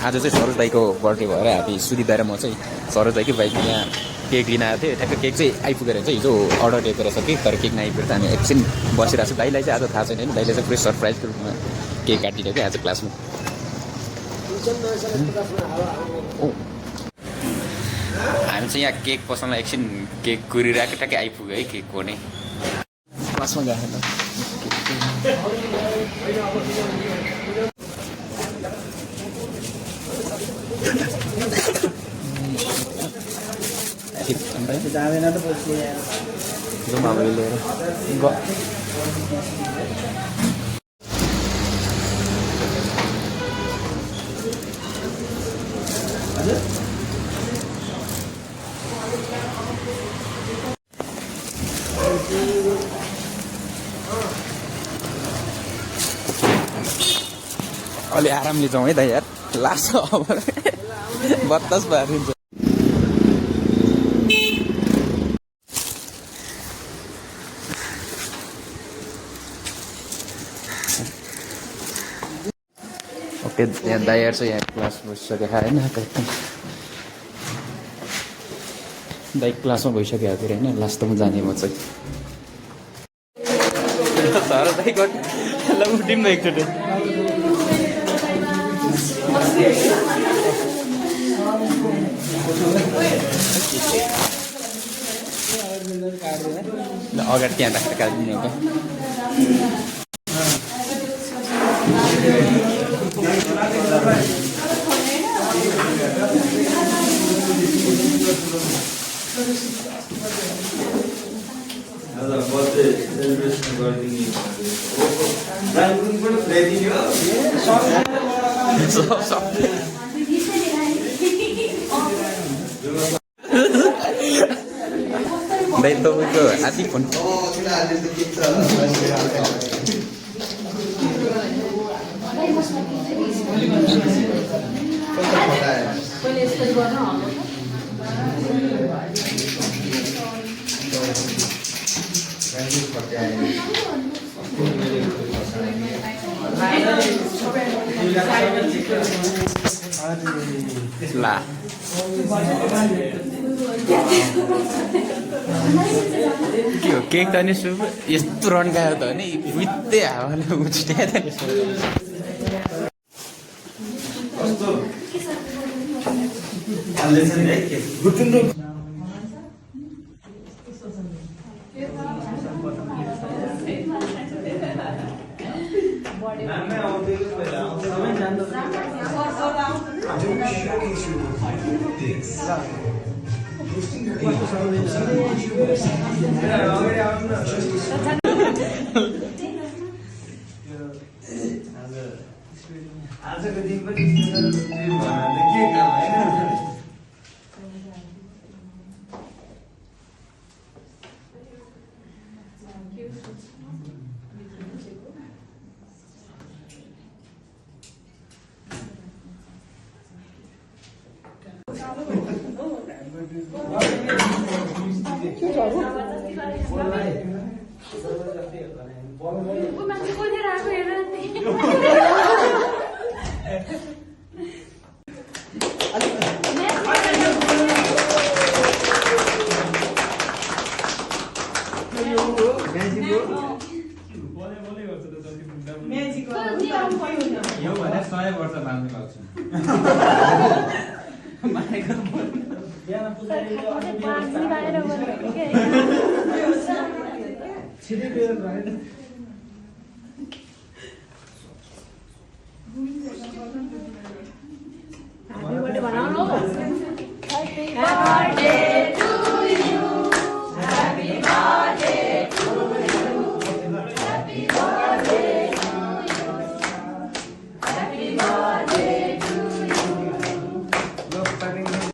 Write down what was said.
आज चाहिँ सरोज दाईको बर्थडे भएर हामी सुनिदा र म चाहिँ सरोज दाईकै बाइकमा यहाँ केक लिन आएको थिएँ। ठ्याक्क केक चाहिँ आइपुगेर चाहिँ हिजो अर्डर दिएको रहेछ कि तर केक नआइपुगेर त हामी एकछिन बसिरहेको छु। दाईलाई चाहिँ आज थाहा छैन नि, दाईले चाहिँ पुरै सरप्राइजको रूपमा केक काटिदियो क्या आज क्लासमा। हामी चाहिँ यहाँ केक पसलमा एकछिन केक कुरिरहेको ठ्याक्कै आइपुग्यो है केक कोर्ने। क्लासमा गएको जाँदैन त पछि जाउँ अब लिएर अलि आरामले जाउँ है दाइ यार, लास्ट अब बत्तास भइदिन्छ। ओके यहाँ दाइहरू चाहिँ यहाँ क्लास बसिसकेको होइन, दाइ क्लासमा भइसक्यो फेरि होइन, लास्टमा जाने म चाहिँ तर दाइको ल उठिम न एकचोटि। अगाडि त्यहाँ राखेर काटिदिने क्या। दाइ तपाईँको आधी फोन ला के हो केक त नि सुप यस्तो रन्कायो त नि बित्तै हावाले उछिट्यायो त नि। आजको दिन पनि के काम होइन। यो भने 100 वर्ष बाँच्नु लाग्छ। मानेको बिहान पुजारीले छिटै बेर भएन। Happy birthday,